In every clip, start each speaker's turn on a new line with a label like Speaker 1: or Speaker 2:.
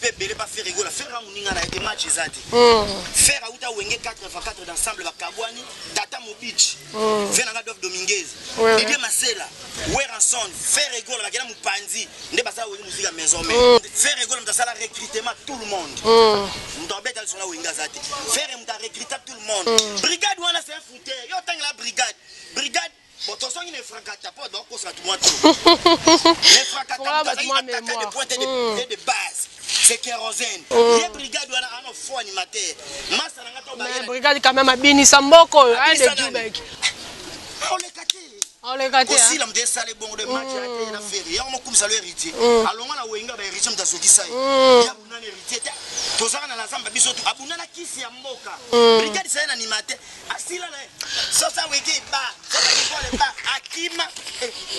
Speaker 1: mpe ebele pa Ferre Gola. Ferre amoninga na ye te, match eza te. Ferre auta Wenge 4 x 4 d'ensemble, bakabwani. Tata Mobich, ve nanga Dov Dominguez, Didier Masela, Werrason, Ferre Gola bakenda mopanzi nde basala Wenge Musica Maison Mère. Ferre Gola moto asala recrutement tout le monde, moto abeta liso na Wenge aza te. Ferre moto arecruta tout le monde. Brigade wana, c'est un fouteur. Yo otangela brigade, brigade. Bon, tozongi na Efrakata mpo bakokosa bato mwa to. Efrakata
Speaker 2: Fongola
Speaker 1: moto
Speaker 2: bato
Speaker 1: azali
Speaker 2: mwa
Speaker 1: attaquant de
Speaker 2: mémoire.
Speaker 1: pointe et de base, c'est kérosène. Ye brigade wana ana faux animateur, masa nanga to.
Speaker 2: Mais brigade quand même abinisa mboka oyo aye de
Speaker 1: Abinisa nani?
Speaker 2: Jubek.
Speaker 1: Oleka te.
Speaker 2: Oleka te, hein?
Speaker 1: Kosila moto esala ebongo de match ya te na Ferre. Yango mokumisa lo héritier alonga na Wenga, ba héritier moto azokisa ye. Ya buna na héritier te, tozaka na la zamba biso tu abuna na kisi ya mboka. Brigade saye na animateur asila na ye sosa weke ba sosa kikole ba akima,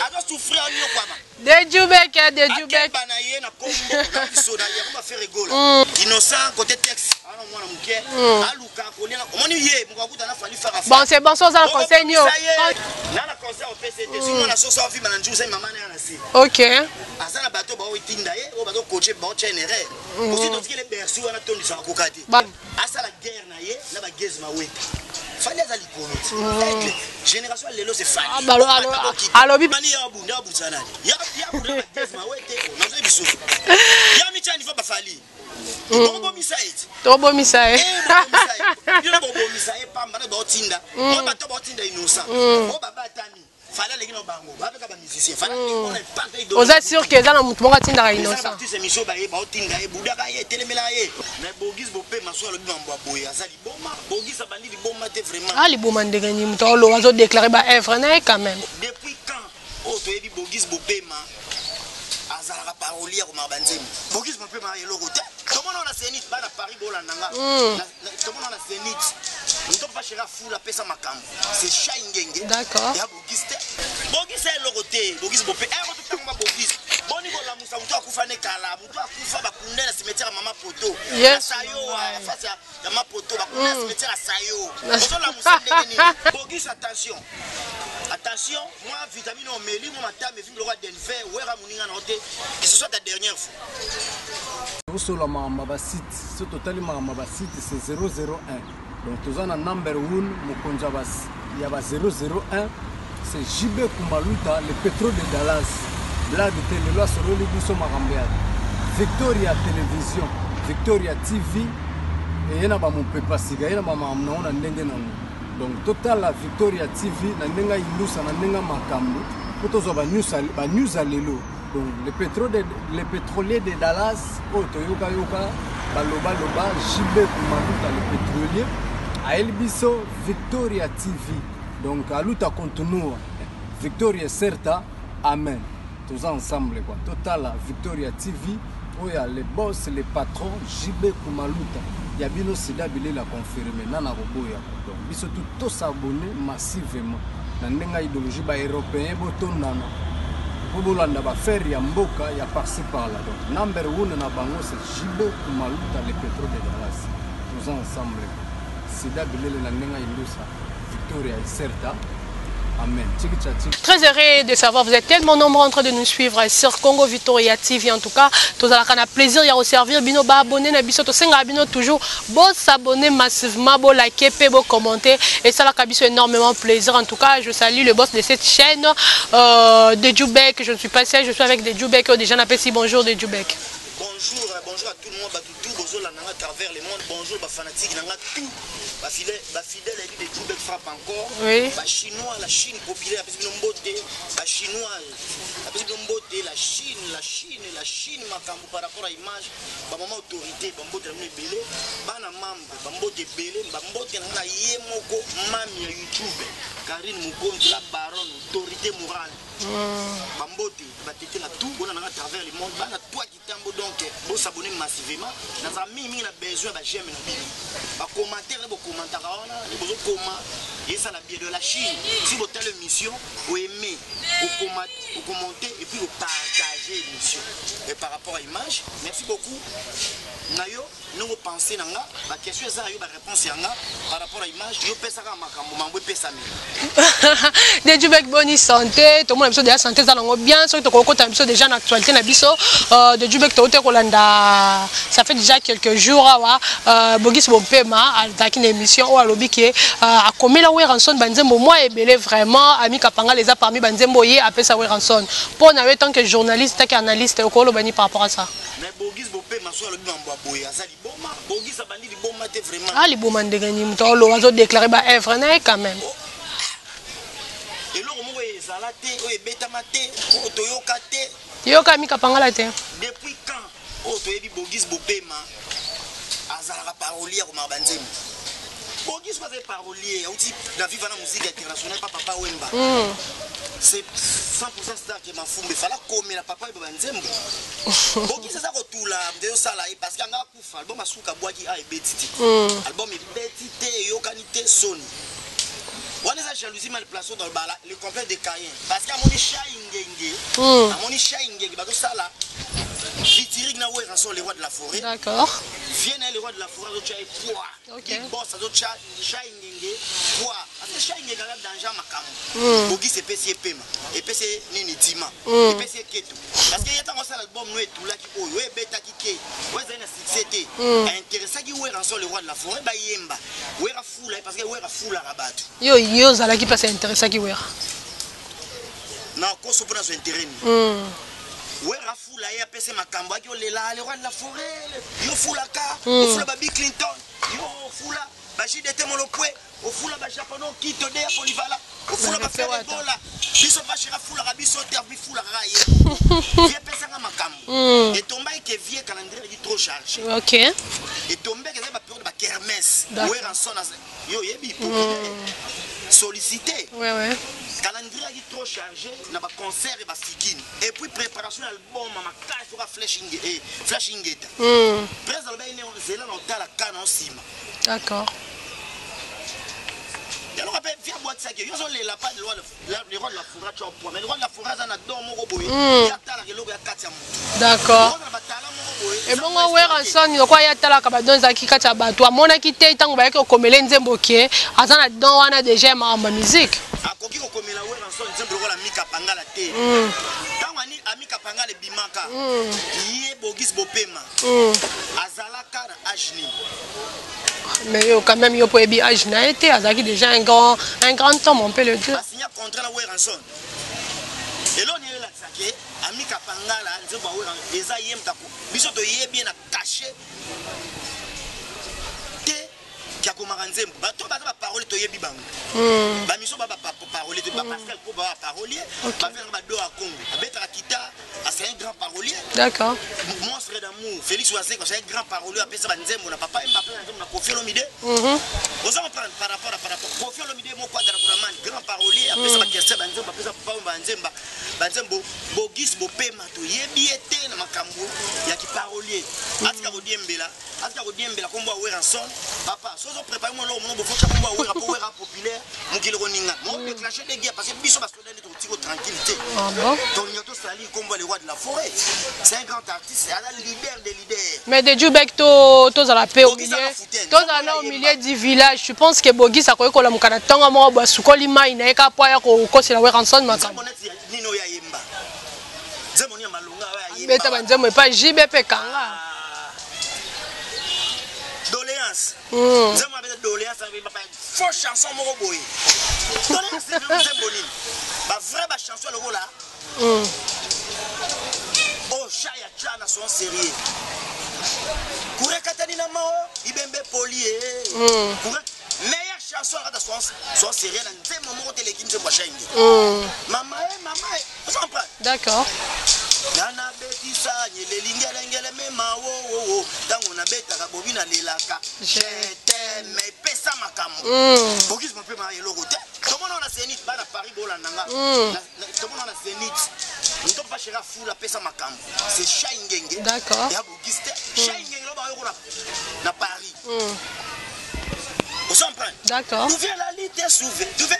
Speaker 1: azosouffrir, anyokwama.
Speaker 2: De Jubek, eh, de Jubek.
Speaker 1: Akeba na ye na kombo na biso na yango baFerre Gola. Innocent côté texte ana mwana moke aluka kolia, omoni ye moko akuta na Fally Fara.
Speaker 2: Bon, c'est bon, so oza na conseil nio.
Speaker 1: Na na conseil opesa ete soki mwana soso afima na njusa mama na ya na se. Aza na bato baoetinda ye oyo bazocoacher, baotya une erreur osi totikele Bercy wana tondisaka koka te. Asala guerre na ye na bageze mawete. Fally aza likolo ti aigle, génération ya lelo c'est Fally.
Speaker 2: Ah, alobi
Speaker 1: mani ya abunda, abundisa nani? Ya abunda bageze mawete, nazoyebi biso ya mitya niveau baFally, bokobomisa ye ti.
Speaker 2: Tobomisa ye.
Speaker 1: Bino bobomisa ye pamba na baotinda oyo bato baotinda Innocent oyo babatami. Fally aleki na bango, babeka bamusicien. Fally aleki mpona impact.
Speaker 2: Oza sûr ke eza na motu moko atindaka
Speaker 1: Eza na
Speaker 2: Innocent?
Speaker 1: baartiste émission baye baotinda ye, budaka ye, etelemela ye. Mais Bogis Bopema so alobi mambo ya boye, aza liboma. Bogis abandi liboma te vraiment.
Speaker 2: Ah, liboma ndenge nini? Moto oloba azodéclare baœuvre na ye quand même.
Speaker 1: Depuis quand oyo toyebi Bogis Bopema azalaka parolier ya komaka banzembo? Bogis Bopema eloko te. Tomona na Zénith, bana Paris bolandanga. Tomona na Zénith, moto papa chéri afula apesa makambo, c'est Shai Ngenge. Ya Bogis te. Bogis ya eloko te. Bogis Bope ero totango ba Bogis boni kolamusa moto akufa ne kala, moto akufa bakunde na cimetière ya mama poto na sayo, face ya mama poto, bakunde na cimetière ya sayo. Ozolamusa ndenge nini Bogis? Attention, attention, mwa vitamine omeli, mwa matame evi biloko ya Denver. Wera moninga na yo te, que ce soit ta dernière fois.
Speaker 3: Tosola makambo ya basite. So totali makambo ya basite, c'est 001. Donc toza na number 1, mokonzi ya ba 001, c'est JB Kumaluta, le pétrole de Dallas. Blague te, lelo asololi biso makambo ya Victoria Télévision, Victoria TV. Eye na bamopepa sika, ye na bamakambo nango na ndenge nango. Donc totala Victoria TV na ndenge ayindusa, na ndenge makambo, mpo tozwa banews ya lelo. Donc le pétrolier de Dallas oyo toyokayoka balobaloba, JB Kumaluta le pétrolier ayeli biso Victoria TV. Donc aluta continua, victoria certa, amen. Toza ensemble quoi. Totala Victoria TV oyo ya le boss, le patron JB Kumaluta ya bino. Sida bilela confirme nana koboya. Donc biso tu tos'abonner massivement na ndenge ya idéologie. Baeuropéen botondana mpo bolanda baaffaire ya mboka ya par-ci par-là. Donc number one na bango, c'est JB Kumaluta le pétrole de Dallas. Toza ensemble, sida bilele na ndenge ya indusa, victoria certa, amen. Tiki tcha tiki.
Speaker 2: Très heureux de savoir, vous êtes tellement nombreux en train de nous suivre sur Congo Victoria TV. En tout cas, tozalaka na plaisir ya servir bino ba abonné na biso. Tosenga bino toujours bo s'abonner massivement, bo liker pe bo commenter et ça la biso énormément plaisir. En tout cas, je salue le boss de cette chaîne, de Djoubek. Je ne suis pas seul, je suis avec de Djoubek. Déjà napesi bonjour de Djoubek.
Speaker 1: Bonjour, bonjour à tout le monde, bato tout bozolanda nga à travers le monde. Bonjour bafanatique nanga tout, bafidèle, bafidèle de Djoubek frappe encore. Bachinois, la Chine populaire apesi bino mbote. Bachinois apesi bino mbote, la Chine, la Chine, la Chine makambo par rapport à image. Bamama autorité, bambote na bino ebele. Bana membre, bambote ebele. Bambote na nga na ye moko mami ya YouTube, Karine Mokonzi, la baronne, autorité morale. Bambote batete na tout bona nanga à travers le monde, bana toi kitambo. Donc bos'abonner massivement. Nazala mingimingi na besoin ya baj'aime na bino, bacommentaire nde bocommentaka wana, nde bozokoma esala bien. De la Chine, si botala émission, oaime, okommente et puis opartage. chargé émission et par rapport à image. Merci beaucoup na yo ndenge opense na nga, baquestion eza ya yo, baréponse ya nga par rapport à image. Yo pesaka makambo mambo epesami.
Speaker 2: De Djubek, boni santé? Tomona biso déjà, santé eza nango bien. Soki tokokota biso déjà na actualité na biso, de Djubek, touti kolanda, ça fait déjà quelques jours awa, Bogis Bompema azalaki na émission oyo, alobi ke akomela Werrason banzembo mwa ebele. Vraiment, Ami Kapangala eza parmi banzembo ye apesa Werrason. Mpo na yo, tant que journaliste, tant que analyste, okoloba nini par rapport à ça?
Speaker 1: Mais Bogis Bopema, so alobi mambo ya boye, aza liboma. Bogis abandi liboma te, vraiment.
Speaker 2: Ah, liboma ndenge nini? Moto oloba azodéclare baœuvre na ye quand même.
Speaker 1: Eloko moko ezala te, oyo ebetama te, oyo toyoka te.
Speaker 2: Yoka Ami Kapangala te.
Speaker 1: Depuis quand oyo toyebi Bogis Bopema azalaka parolier, akomaka banzembo? Bogis ko azali parolier, auti na Viva na Musique internationale pa Papa Wemba. C'est 100% star ke mafumba efala komela Papa Wemba banzembo. Bogis aza kotula nde osala ye, parce que anga akufa, album asuka abwaki a ebeti te. Album ebeti te, eyokani te, soni. Wana eza jalousie mal placé dans bala, le complexe de Caïn, parce que amoni Shai Ngenge, amoni Shai Ngenge bazosala featuring na Werrason, le roi de la forêt. Vie na ye, le roi de la forêt azotya ye poids. Big Boss azotya Shai Ngenge poids, parce que Shai Ngenge aza danger makambo. Bogis epesi ye pema, epesi ye nini, tima, epesi ye keto, parce que ye ntango asala album no etulaki, oyo oyo ebetaki te, oyo ezali na succès te, aintéressaki Werrason, le roi de la forêt, bayemba, Wera fula ye, parce que Wera fulaka bato.
Speaker 2: Yo ozalaki place intéressaki Wera?
Speaker 1: Na koso mpo nazwa intérêt nini? Wera fula ye, apesi makambo, aki olela le roi de la forêt. Yo fulaka, ofula ba Bill Clinton, yo ofula ba JDT Molopwe, ofula bajaponais okito de ya Polivala, ofula bafere ebola. Biso bashira fulaka biso te, bifulaka kaka ye. Vie epesanga makambo, etombaki ke vie calendrier eleki trop chargé. Etombeki ezali bapériode bakermesse. Werrason, yo oyebi, populaire, sollicité. Calendrier aki trop chargé na baconcert e bafikini, et puis préparation ya album makasi oka Flash Ingeta. Prese alobaki ne nzela na otala ka na nsima. Yango mpe via abwakisaki yo, ozolela pa le roi de la forêt atya poids. Mais le roi de la forêt aza na don moko boye, ye atalaka eloko ya kati ya motu. Oza na batala moko boye.
Speaker 2: Ebongo Werrason, lokola ye atalaka badon ezalaki kati ya bato, amonaki te ntango bayaki kokomela nzembo ke aza na don wana déjà ya makambo ya musique?
Speaker 1: Akoki kokomela Werrason nzembo lokola Mika Pangala te. Ntango ani Amika Pangala ebimaka, ye Bogis Bopema azalaka na age nini?
Speaker 2: Mais yo quand même, yo po yebi âge na ye te, azalaki déjà un grand homme, on peut le dire.
Speaker 1: Basinya contrat na Werrason. Eloko nini elakisa ke Amika Pangala nzembo ya Wera eza ye moto? Biso toyebi ye na cachet te ke akomaka nzembo. Bato baza baparole, toyebi bango. Bamiso ba baparolier te, bapascal po ba baparolier, bafenaka bado ya Congo, abetaka guitare, c'est un grand parolier. Monstre d'amour Félix Wazekwa, c'est un grand parolier, apesa banzembo na Papa Wemba, apesa nzembo na Koffi Olomide. Oza comprendre par rapport Koffi Olomide moko azala Koraman, grand parolier, apesa baquestion banzembo, apesa Papa Wemba banzemba banzembo. Bogis Bopema, toyebi ye te na makambo ya kiparolier. Atika kodiembela, atika kodiembela kombo ya Werrason. Papa, soki ozoprépare mwa eloko mono, bofotya kombo ya Wera, mpo Wera populaire, mokili koninga mo déclencher des guerres, parce que biso basoda nde tokotiko tranquille te.
Speaker 2: Ah bon?
Speaker 1: Tolinga tosali kombo ya le roi de la forêt. C'est un grand artiste, aza leader des leaders.
Speaker 2: Mais de Djubek, to tozala mpe au
Speaker 1: Bogis
Speaker 2: milieu,
Speaker 1: aza foutu.
Speaker 2: Tozala na au milieu du village. Tu penses que Bogis akoki kolamuka na ntongo moko boye, asukoli mai na ye kaka po aya kokosela Werrason makambo?
Speaker 1: Nzembo neti nini oyo ayemba? Nzembo nini ya malonga oyo ayemba?
Speaker 2: Beta banzembo epa JB mpe kanga.
Speaker 1: Ah. Doléance. Nzembo abeta Doléance, abeta faux chanson moko boye. Doléance nzembo nini? Bavrai bachanson lokola oyo Shaya tya na son sérieux, courant ekatani na mao ibembe poli e courant, meilleure chanson akata son sérieux na nzembo moko te eleki nzembo ya Shainge. Mama e, mama e, ozo comprendre?
Speaker 2: D'accord.
Speaker 1: Nga nabetisa nyeleli ngelengele mema wowowo, ntango nabetaka bobi nalelaka je t'aime, epesa makambo. Bokisi mopema eloko te. Tomona na Zénith, bana Paris bolanda nga. Tomona na Zénith, moto papa chéri afula apesa makambo, c'est Shai Ngenge. Ya Bogis te. Shai Ngenge lo bayoko na Paris. Ozo comprendre?
Speaker 2: D'accord.
Speaker 1: D'où vient la lite souve? D'où vient?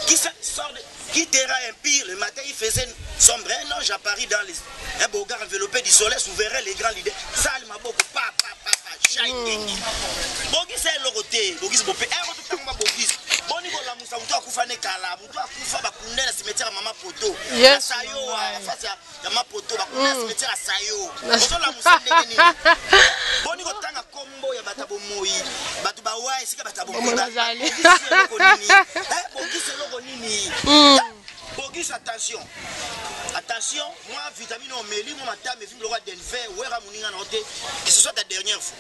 Speaker 1: Qui sort de, quittera Empire le matin, il faisait sombre. Un ange apparut dans les, un beau gars enveloppé du soleil souverain les grands leaders. Sale maboko, pa, pa, pa, pa, shai, Bogis eloko te, Bogis bope. Eh, roto tango Bogis. Boni kolamusa mutu akufa ne kala, mutu akufa bakunde na cimetière ya mama poto.
Speaker 2: Yes.
Speaker 1: Sayo, face ya mama poto, bakunde na cimetière ya Sayo. Ozolamusa ndenge nini? Boni kotanga kombo ya bato bomoi, bato bawa esika bato bomoi
Speaker 2: bazali.
Speaker 1: Bogis eloko nini? Eh, Bogis eloko nini? Bogis, attention. Attention, moi vitamine omeli, moi matame vimbi lokola Denver, wera moninga na yo te, que ce soit ta dernière fois.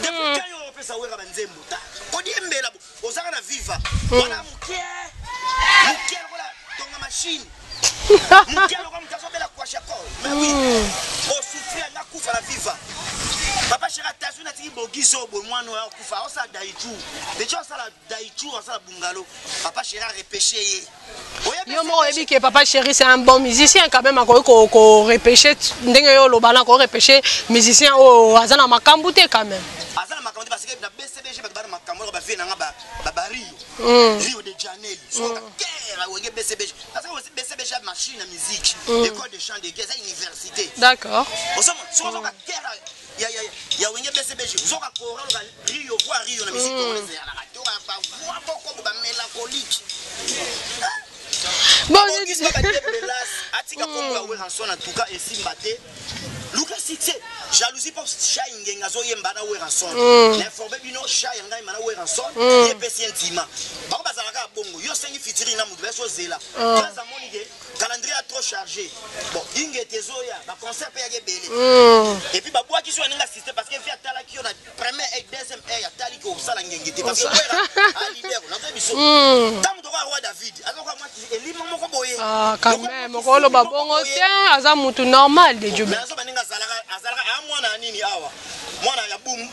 Speaker 1: Depuis quand yo opesa wera banzembo? Ta kodiembela ozaka na viva. Wana moke. Moke lokola tonga machine. Moke lokola moto azobela kwashako. Mais oui. Osouffrir nga kufa na viva. Papa chéri, attention, natiki Bogis oyo boye mwana oyo akufa, osala daichu. Deja osala daichu, osala bungalo. Papa chéri a repêché ye.
Speaker 2: Yo moko oyebi ke Papa Chéri, c'est un bon musicien quand même. Akoki korepêche ndenge yo oloba na korepêche musicien oyo aza na makambo te quand même.
Speaker 1: Aza na makambo te parce que na BCBG bato bana makambo oyo bavie nanga babario Rio de Janeiro soka kera Wenge BCBG, parce que BCBG ya machine ya musique, école de chant de guerre, eza université. Ozomona soki ozoka kera ya Wenge BCBG, ozoka kora loka Rio, voix Rio na musique congolaise ezalaka te, oka bavoix moko bo bamélancolique.
Speaker 2: Bon.
Speaker 1: Atika kombo ya Werrason, en tout cas esimba te. Luka succès, jalousie mpo Shai Ngenga azoyemba na Werrason. Na informe bino, Shai yanga yemba na Werrason, ye epesi ye ntima. Bango bazalaka ya bongo. Yo osengi featuring na motu, baso ozela place, amoni ke calendrier ya trop chargé. Bon, ingete ezoya, baconcert mpe yaki ebele et puis babwaki so aninga assiste parce que vi atalaki yo na première et deuxième heure, atali ke osala ngenge te parce que Wera a leader. Nazoyebi biso ntango tokoya roi David azokoya mwaki elima moko boye.
Speaker 2: Ah, quand même, okoloba bongo te, aza mutu normal de Dieu.
Speaker 1: Mais azo baninga azalaka aya mwana ya nini awa, mwana ya bum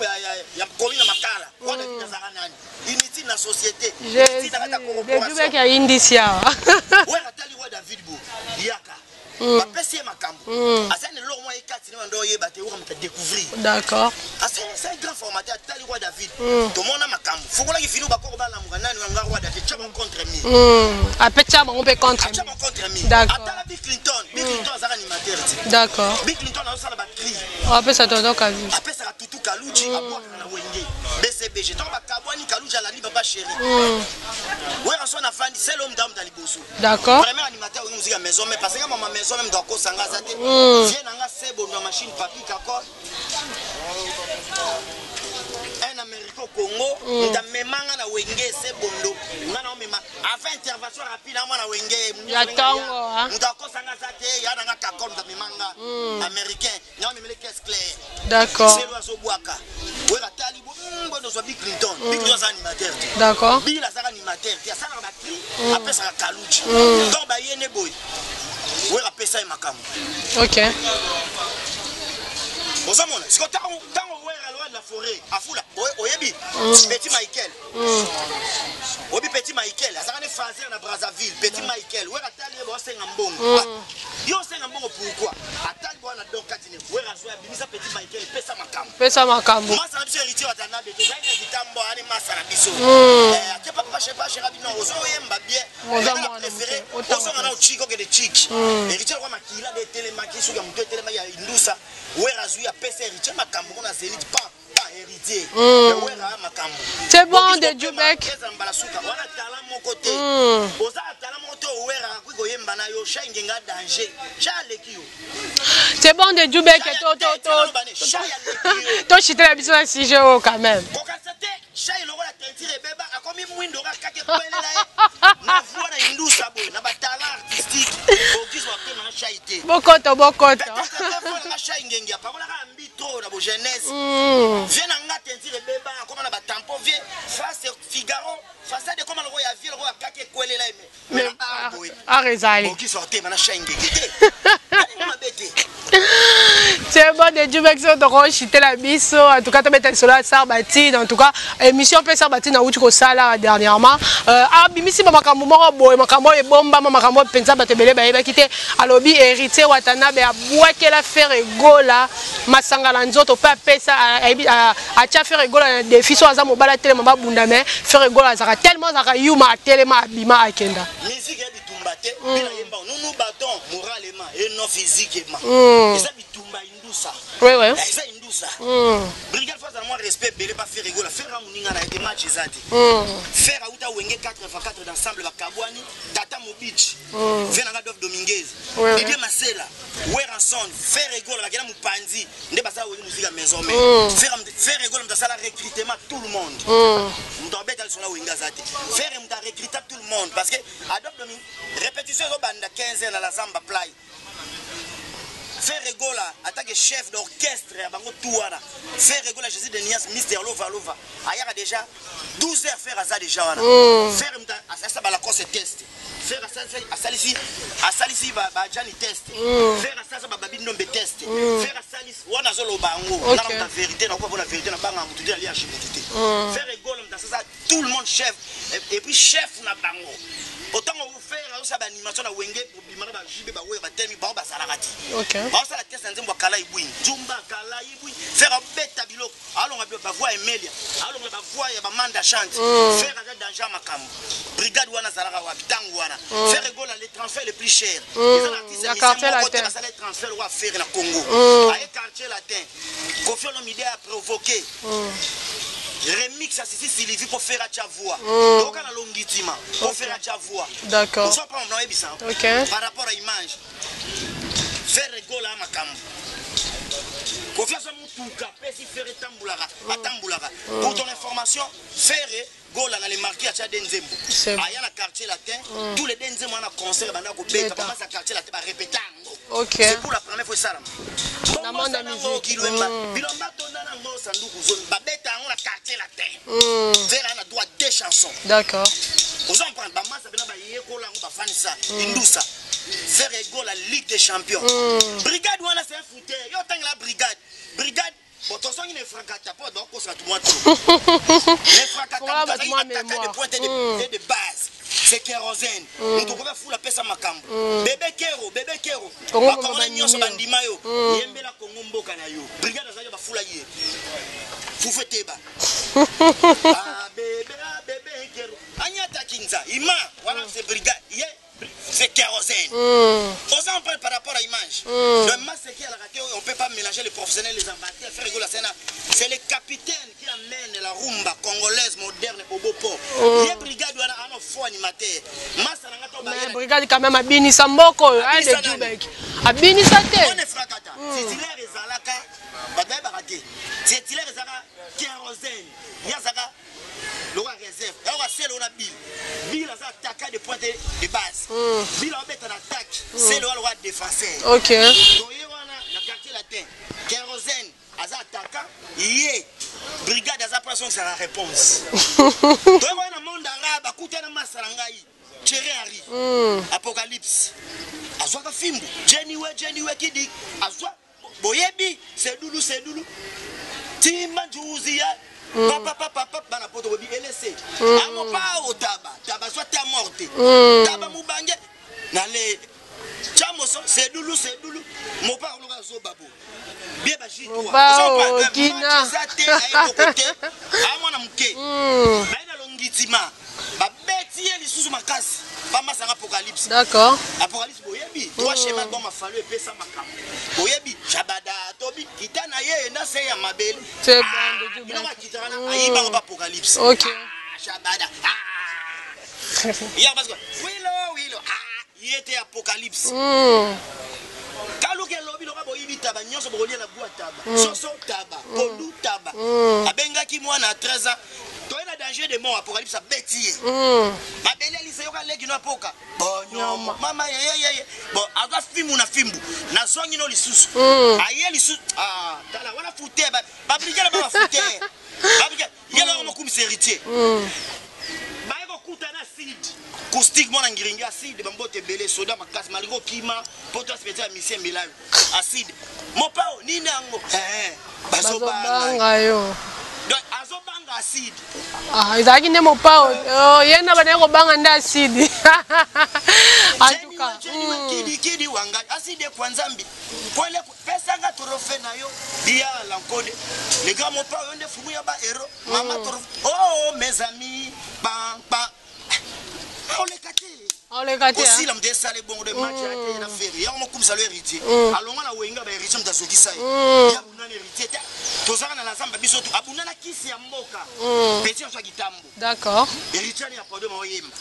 Speaker 1: ya komi na makala. Roi David azalaka nani? Inutile na société, inutile na kati ya
Speaker 2: De
Speaker 1: corporation.
Speaker 2: Djubek ya indisi awa.
Speaker 1: Wera atali roi David bo yaka, bapesi ye makambo, aza na eloko mwa ye kati ne bando oyeba te, oka moto adécouvrir. C'est un grand formateur. Atali roi David, tomona makambo fungolaki finu, bakoko balamuka nani wanga roi David tia bango contre mi.
Speaker 2: Ape tia bango mpe contre.
Speaker 1: Atia bango contre mi. Atala Bill Clinton. Bill Clinton azalaka animateur te. Bill Clinton azosala bacri.
Speaker 2: Apesa tonton Kalu.
Speaker 1: Apesaka tutu Kaluji, abwakaka na Wenge BCBG. Ntango bakabwani, Kaluji alandi Papa Chéri. Wera so nafandi sele oyo mutu liboso. Premier animateur oyo musique ya maison, mais parce que mama maison même akosanga aza te. Vie nanga sebondo ya machine, papi kakol, un Américain au Congo, moto amemanga na Wenge sebondo. Nga na omema avant intervention rapide na mwana Wenge.
Speaker 2: Ya ntongo, hein.
Speaker 1: Moto akosanga aza te. Ya nanga kakol, moto amemanga américain, nga omemele caisse claire. Selo azobwaka, Wera tali bondo ozwa Bill Clinton. Bill Clinton aza animateur te. Bill azaka animateur te, asalaka bacri, apesaka Kaluji. Donc bayene boye, Wera apesa ye makambo. Ozomona siko ntango Wera, roi de la forêt, afula. Oyebi petit Michael? Oyebi petit Michael azalaka ne phaseur na Brazzaville. Petit Michael, Wera atali ye, baosenga mbongo. Yo osenga mbongo pourquoi? Atali bwana don kati ne Wera azwa, abimisa petit Michael, epesa makambo.
Speaker 2: Pesa makambo.
Speaker 1: Masa na biso héritier Watanabe, tozali na kitambo ani masa na biso. Ake papa chéri bino ozoyemba bien.
Speaker 2: Oza
Speaker 1: na
Speaker 2: mwana
Speaker 1: préféré
Speaker 2: moke, otanga
Speaker 1: ozonga na ochiki, okende chiki. Héritier lokwa makila de etelemaki, soki ya moto etelemaki ya indusa. Wera azwi, apesa héritier makambo ngo na Zénith, pa pa héritier. Mais Wera aya makambo.
Speaker 2: C'est bon, de Djubek.
Speaker 1: Eza mbala suka wana, tala moko te, oza tala moko te. Owera akoki koyemba na yo. Shai Ngenga danger, Shai aleki yo.
Speaker 2: C'est bon, de Djubek.
Speaker 1: Shai aleki yo.
Speaker 2: Tochitela biso na sujet oyo quand même.
Speaker 1: Kokasa te, Shai lokola teinture ebeba, akomi mwindo kaka ekwelela ye na voix na indusa boye na batalent artistique. Bogis wakema na Shai te.
Speaker 2: Bokoto bokoto.
Speaker 1: Peut-être na Shai Ngenge apakolaka ya mbitro na bojeunesse. Vie na nga teinture ebeba, akoma na batampo vie face Figaro, façade ekoma lokola ya vie, lokola kaka ekwelela ye. Mais boye
Speaker 2: Art ezali.
Speaker 1: Bogis wakema na Shai Ngenge te, alinga mabe te.
Speaker 2: C'est bon de Djoubeck so tokoshitela biso. En tout cas tobeta lisolo ya Sarbatine. En tout cas émission mpe Sarbatine awuti kosala dernièrement, abimisi ba makambo moko boye, makambo oyo ebombama, makambo oyo mpenza bato ebele bayebaki te. Alobi Héritier Watanabe abwakela Ferre Gola masanga na nzoto mpe apesa, atia Ferre Gola na défi: so aza mobali, atelema, babunda. Mais Ferre Gola azalaka tellement, azalaka yuma, atelema, abima, akenda.
Speaker 1: Musique ya bitumba te. Bila yemba, nous nous battons moralement et non physiquement. Eza bitumba indusa. Eza indusa. Brigade face à moi, respect ebele pa Ferre Gola. Ferre amoninga na ete match eza te. Ferre auta Wenge 4 x 4 d'ensemble, bakabwani, tata Mobich, ve nanga Dov Dominguez, Didier Masela, Werrason, Ferre Gola bakenda mopanzi nde basala Wenge Musique ya Maison Mère. Ferre Gola moto asala recrutement tout le monde. Moto abeta liso na Wenge aza te. Ferre moto arecruta tout le monde, parce que Adolphe Dominguez, répétition ezobanda 15 heures na la Zamba Play. Ferre Gola attaque chef d'orchestre ya bango tout wana. Ferre Gola, Jésus de Nias, Mister Lova Lova, ayaka déjà 12 heures. Ferre aza déjà wana. Ferre moto asalisa Balacoste test. Ferre asalisi bajani test. Ferre asalisa bababi ndombe test. Ferre asalisi wana, azoloba yango nana moto vérité, nakoka mpona vérité, na banga motu te, aliashi motu te. Ferre Gola moto asalisa tout le monde chef et puis chef na bango. Otango Ferre azosala baanimation na Wenge, bobima na bajibe, baweya, batelemi, bango bazalaka te. Baosala test na nzembo ya Kala Ibwini, Nzumba Kala Ibwini. Ferre abeta biloko, alonga biloko, bavoix Emelia, alonga bavoix ya bamanda chante. Ferre aza danger ya makambo. Brigade wana azalaka wapi ntango wana? Ferre Gola, le transfert le plus cher, eza na artiste
Speaker 2: Quartier
Speaker 1: moko te
Speaker 2: Latin.
Speaker 1: basala transfert oyo Ferre na Congo. Aye Quartier Latin, Koffi Olomide a provoqué remix ya Sisi Sylvie mpo Ferre atya voix. Toyoka na Longitima mpo Ferre atya voix. Ozo pa na oyebisa par rapport à image. Ferre Gola ya makambo, Koffi aza motuka, apesi Ferre, etambulaka, atambulaka. Pour ton information, Ferre Gola na le Marquis atya de nzembo. Aya na Quartier Latin, tous les deux nzembo wana, concert banda kobeta, bamasa Quartier Latin barépéta yango. C'est pour la première fois esalama.
Speaker 2: Na monde ya musique.
Speaker 1: Kilwemba bilomba tonda nango sanduku zone, babeta yango na Quartier Latin. Ferre aya na droit deux chansons. Ozo comprendre, bamasa mpena bayekola yango, bafanisa indusa. Ferre Gola, Ligue des champions. Brigade wana, c'est un fouteur. Yo otangela brigade, brigade. Bon, tozongi na Efrakata mpo bakokosa bato mwa trop.
Speaker 2: Fongola bato mwa
Speaker 1: Efrakata de
Speaker 2: mémoire.
Speaker 1: pointe et de base, c'est kérosène. Moto okoki afula, apesa makambo. Bebe Kero, Bebe Kero.
Speaker 2: Kongo
Speaker 1: bakongole nyonso
Speaker 2: bandimi.
Speaker 1: Bandima yo, yembela Kongo mboka na yo. Brigade azalaki, bafula ye fufu eteba. Ah, bebe, ah, bebe Kero anyata kinza ima wana, c'est brigade ye, c'est kérosène. Oza en par rapport à image. Le masque à la raté, on peut pas mélanger les professionnels, les amateurs. Ferre Gola, c'est le capitaine qui amène la rumba congolaise moderne au beau port. Ye brigade wana ano faux animateur. Massa nanga to
Speaker 2: Mais
Speaker 1: bayena.
Speaker 2: brigade quand même abinisa mboka oyo aye de
Speaker 1: Abinisa nani?
Speaker 2: Jubek abinisa te.
Speaker 1: On est frakata. Titulaire ezalaka, bato bayebaka te. Titulaire ezalaka kérosène. Ye azalaka lokola réserve. Eloko sele wana Bill. Bill aza attaquant de pointe de base. Bill abeta na attaque. Sele wana lokola défenseur. Toye wana na Quartier Latin, kérosène aza attaquant, ye brigade aza mpo azongisa la réponse. Toye wana na monde arabe, akutana masa na ngai Thierry Henry. Apocalypse azwaka fimbu, jeniwe jeniwe kidi azwa, boyebi sedulu sedulu timba njuzi ya papapapapa, bana poto boyebi elese amopao taba taba azwa ta morte taba mobange nale chamoso sedulu sedulu mopa oloka azoba bo bie
Speaker 2: Mopao, Kina.
Speaker 1: eza te, ayeboko te, amwana moke. Baye na Longitima, babeti ye lisusu makasi, bamasanga Apocalypse. Apocalypse boyebi droit chemin, bon mafalu epesa makambo, boyebi Shabada tobi kita na ye na se ya mabele.
Speaker 2: C'est bon de Jubek.
Speaker 1: Biloko akitaka na ayibango ba Apocalypse. Ah, Shabada. Ah. Ya parce que wilo wilo, ah, ye te Apocalypse. Kaluka elobi loka boyibi taba nyonso, bokolia na bwa taba, soso taba, pondu taba. Abengaki mwana ya 13 ans, toye na danger de mort. Apocalypse abeti ye mabele, alisa yoka leki no apoka bonyomo mama yeyeyeye. Bon, azwa fimbu na fimbu, nazwangi no lisusu, aye lisusu. Ah, tala wana fute babrigade, ba bafute babrigade ye loko mokumisa héritier. Baye kokutana Sidi. Acoustique mwana ngiringi acide bambote ebele soda makasi malgré okima poto asipeti ya misien milayo acide mopao nini yango eh,
Speaker 2: bazobanga yo.
Speaker 1: Donc azobanga acide.
Speaker 2: Ah, ezalaki nde mopao, oh, ye na bandaki kobanga nde acide en tout cas.
Speaker 1: Kidi kidi wanga acide kwa nzambi kwele pesanga trophée na yo dia lankode le grand mopao yo nde fumu ya ba héros mama trophée oh mes amis pam pam oleka te.
Speaker 2: Oleka te.
Speaker 1: Osila moto esala ebongo de match ya te na Ferre yango mokumisa lo héritier alongwa na wenga ba héritier moto azokisa ye ya abunda na héritier te tozaka na lazamba biso tu abunda na kisi ya mboka petit azwa kitambo.
Speaker 2: D'accord.
Speaker 1: Héritier ya podium oyemba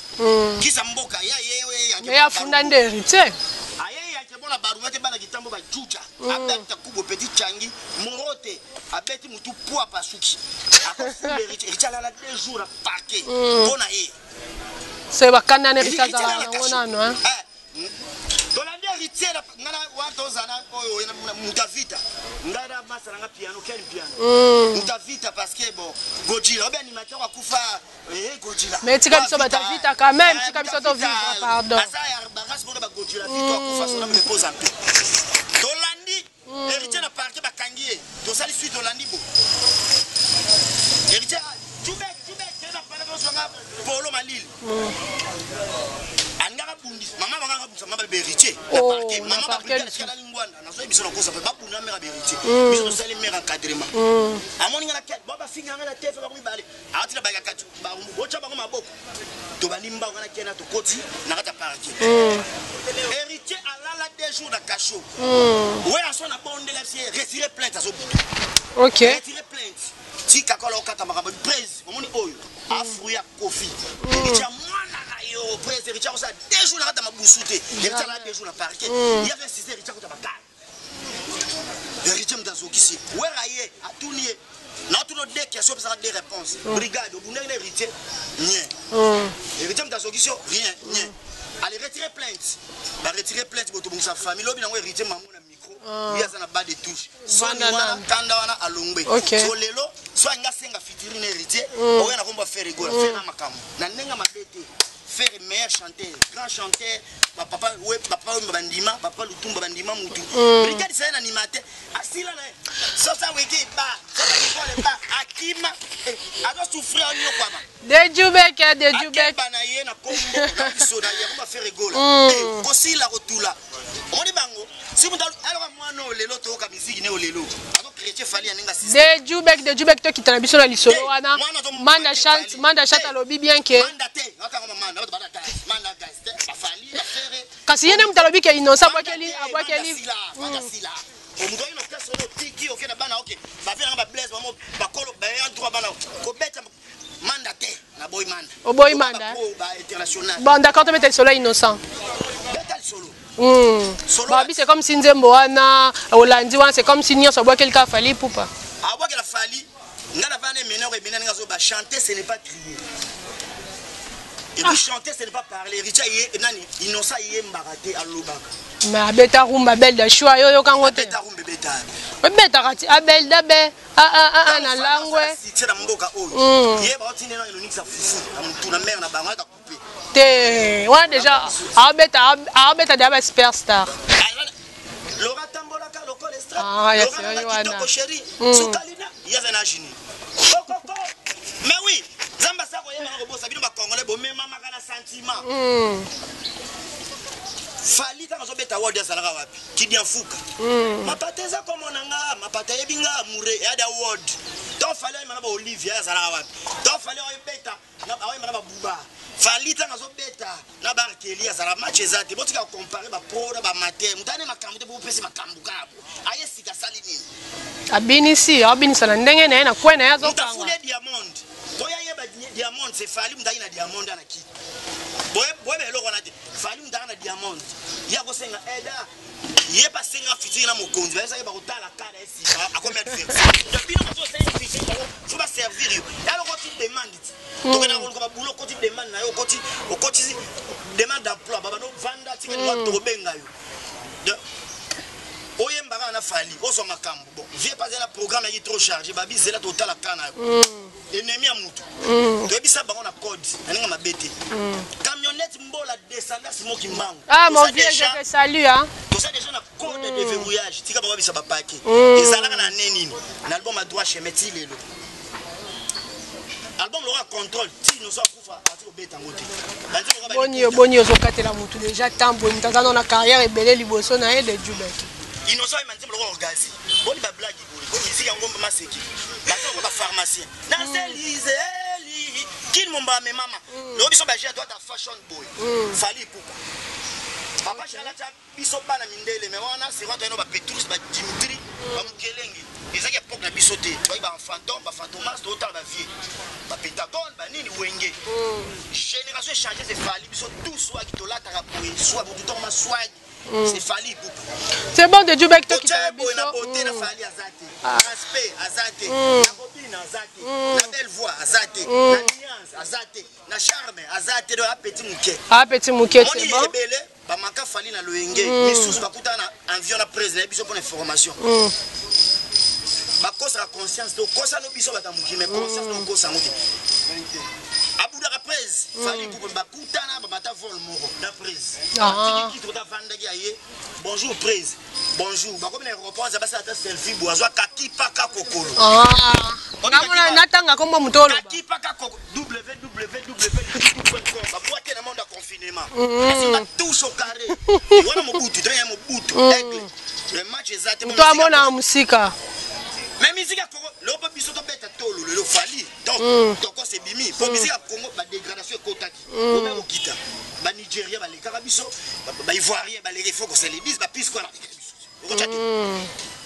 Speaker 1: kisi ya mboka ya ye ye.
Speaker 2: Mais afunda nde héritier.
Speaker 1: Aye yake bona barunga te bana kitambo bajuja abeta kubo petit changi morote abeti mutu poa pasuki akofunda héritier. Héritier alala 2 jours na parquet mpona ye.
Speaker 2: Se bakanda na héritier azala nango nano.
Speaker 1: Tolandi héritier nga na wana tozala oyo moto avita ngai na masa nanga piano ken piano moto avita parce que bon Gojila obi animateur akufa eh Gojila.
Speaker 2: Mais tika biso bato avita quand même, tika biso to vivre, pardon.
Speaker 1: Aza ya barasi moko ba Gojila vito akufa sona me pose un peu. Tolandi héritier na parquet bakangi ye tosali suite tolandi bo héritier Jubek Jubek tena pala kozwanga polo malili alingaka bundisa mama bangaka bundisa mama ba héritier na parquet mama babundisa tikala lingwanda nazoyi biso na kosa pe babunda mère ba héritier biso tosali mère encadrement amoni nga na ket bo bafinga nga na tefe bango mibale awatina bayaka kati botya bango maboko tobandi mbango nga na kena tokoti na kati ya parquet héritier alala 2 jours na cachot oyo aso na bondela sie retire plainte azobuta.
Speaker 2: Ok.
Speaker 1: Retire plainte tika kola okata makambo prese omoni oyo afru ya Kofi héritier mwana na yo prese héritier akosala 2 jours na kati ya mabusu te héritier alala 2 jours na parquet ye azo insiste héritier akota bakala héritier moto azokisi wera ye atuni ye na otuna deux questions opesaka deux réponses brigade obundaki na héritier nien héritier moto azokisi yo rien nien allez retirer plainte baretire plainte botobongisa famille lobi nango héritier mamo na micro ye aza na bas de touche soni wana kanda wana alongwe so lelo so alingi asenga fitiri na héritier oya na kombo Ferre Gola Ferre na makambo na ndenge mabe te. Ferre meilleur chanteur grand chanteur bapapa we papa oyo bandima papa Lutumba bandima mutu brigade saye na animateur asila na ye sosa wiki ba sosa kikole ba akima azo souffrir anyokwama.
Speaker 2: De Jubek, de Jubek.
Speaker 1: Akeba na ye na kombo na biso na ye komba Ferre Gola kosila kotula omoni bango si mutu aloka mwana oyo lelo toyoka miziki ne oyo lelo azo chrétien Fally ya ndenge asisi.
Speaker 2: De Jubek, de Jubek tokita na biso na lisolo wana manda chante manda chante alobi bien ke
Speaker 1: manda te akanga manda bato bada manda guys te ba Fally ba Ferre
Speaker 2: kasi ye nde mutu alobi ke innocent abwakeli abwakeli
Speaker 1: manda sila omutu ayi na orchestre oyo otiki oke na bana oke bavie nanga bablaise bamo bakolo bayan droit bana kobeta manda te na boy manda.
Speaker 2: Oboy manda.
Speaker 1: Ba international.
Speaker 2: Bon d'accord tobeta lisolo ya innocent.
Speaker 1: Beta lisolo.
Speaker 2: Babi c'est comme si nzembo wana olandi wana c'est comme si nyonso abwakeli kaka Fally Ipupa.
Speaker 1: Abwakela Fally nga na vana emena oyo emena ndenge azoba chanter ce n'est pas crier. Et puis chanter ce n'est pas parler. Richard ye nani innocent yembaka te alobaka.
Speaker 2: Mais abeta rumba belle de choix yo yokango te.
Speaker 1: Abeta rumba beta.
Speaker 2: Obetaka ti abel dabe a na langwe.
Speaker 1: Succès na mboka oyo. Ye ba otinde na eloniki sa fufu na mutu na mère na bango ata couper.
Speaker 2: Te wana déjà abeta abeta déjà ba superstar.
Speaker 1: Laura tambolaka lokola extra.
Speaker 2: Ah, ya
Speaker 1: Laura
Speaker 2: sérieux
Speaker 1: na
Speaker 2: wana.
Speaker 1: kitoko chéri. Sukalina yaza na genie. Kokoko. Mais oui, Zamba sa koyeba na kobosa bino ba congolais bo mema maka na sentiment. Fally tanga zobeta world azalaka wapi? Kidia fuka. Mapata eza komona nga, mapata yebi nga amoureux ya da world. To Fally ayema na ba Olivia azalaka wapi? To Fally oyebeta na ayema na ba Buba. Fally tanga zobeta na ba Arkeli azala match eza te. Botika comparer ba pro na ba amateur. Mutane makambo te bo pesi makambo kabo. Aye sika sali nini?
Speaker 2: Abinisi, abinisa na ndenge na ye na kwe na ye azokanga.
Speaker 1: Mutafule diamond. Boya yeba diamond c'est Fally mutaki na diamond ana ki. Boye boye eloko na te. Fally mutaka na diamond. Ya kosenga eda. Ye pa senga futur na mokonzi. Ba yesa ba kotala kala esika akomi adversaire. Donc bino bazo senga futur bango faut ba servir yo. Ya loko ti demande ti. Tokena koluka ba boulot koti demande na yo koti okoti demande d'emploi baba no vanda tika ni to benga yo. Donc oyembaka na Fally ozwa makambo bon vie pas la programme est trop chargé babi zela totala kana yo. Ennemi ya mutu. Toyebisa bango na code na ninga mabete. Camionnette La descendance moki mbangu.
Speaker 2: Ah mon vieux, je te salue hein.
Speaker 1: Toza déjà na code de verrouillage. Tika bakobisa bapake. Ezalaka na nini nini? Na album à droit chemin ti lelo. Album loka contrôle ti noso akufa ati kobeta yango te. Banzembo loka ba
Speaker 2: Boni yo, boni ozokatela mutu déjà tambo mutu aza na carrière ebele liboso na ye de Jubek.
Speaker 1: Innocent ayemba nzembo lokola orgazi. Boni ba blague boye. Boni musique yango maseki. Banzembo lokola ba pharmacien. Na selise eli kin momba me mama. Lelo biso ba jeune toi ta fashion boy. Fally Ipupa. Papa Chala tia biso bana mindele mais wana c'est rentre no ba Petrus ba Dimitri ba Mukelenge. Ezaki époque na biso te. Toyaki ba fantôme, ba fantomas, totala ba vieux. Ba Pentagone, ba nini Wenge. Génération échangée c'est Fally biso tous soit qui tolataka boye, soit mutu tokoma swag. C'est Fally Ipupa.
Speaker 2: C'est bon de Jubek to
Speaker 1: Otya
Speaker 2: kitala
Speaker 1: boye na
Speaker 2: biso.
Speaker 1: beauté na Fally aza te. Na respect aza te. Na kobina aza te. Na belle voix aza te. Na nuance aza te. Na charme aza te. Donc apeti moke.
Speaker 2: Ah petit moke c'est
Speaker 1: Moni
Speaker 2: bon.
Speaker 1: ebele bamaka Fally na loyenge. Misusu bakutana na avion na président na biso mpona information. Bakosaka conscience te, okosa no biso bato ya mokili, mais conscience no okosa yango te. Abudaka prese Fally Ipupa, bakutana bamata vol moko na prese.
Speaker 2: Ah.
Speaker 1: Atiki kiti avandaki aye bonjour prese, bonjour, bakomi na aéroport aza basala ata selfie boye, azwa kakipaka kokolo.
Speaker 2: Ah. Namona natanga kombo mutu oloba.
Speaker 1: Kakipaka kokolo www.com babwate na monde ya confinement, asimba touche au carré wana Mobutu to ya Mobutu aigle, le match eza te.
Speaker 2: Mutu amona musika.
Speaker 1: Mais musique ya Congo lelo mpo biso tobeta tolo lelo Fally, donc tokos ebimi mpo musique ya Congo badégradation ekotaki, obe kokita. Banigérien balekaka biso, baivoirien baleka, il faut koselebise bapise kwana balekaka biso, okotya te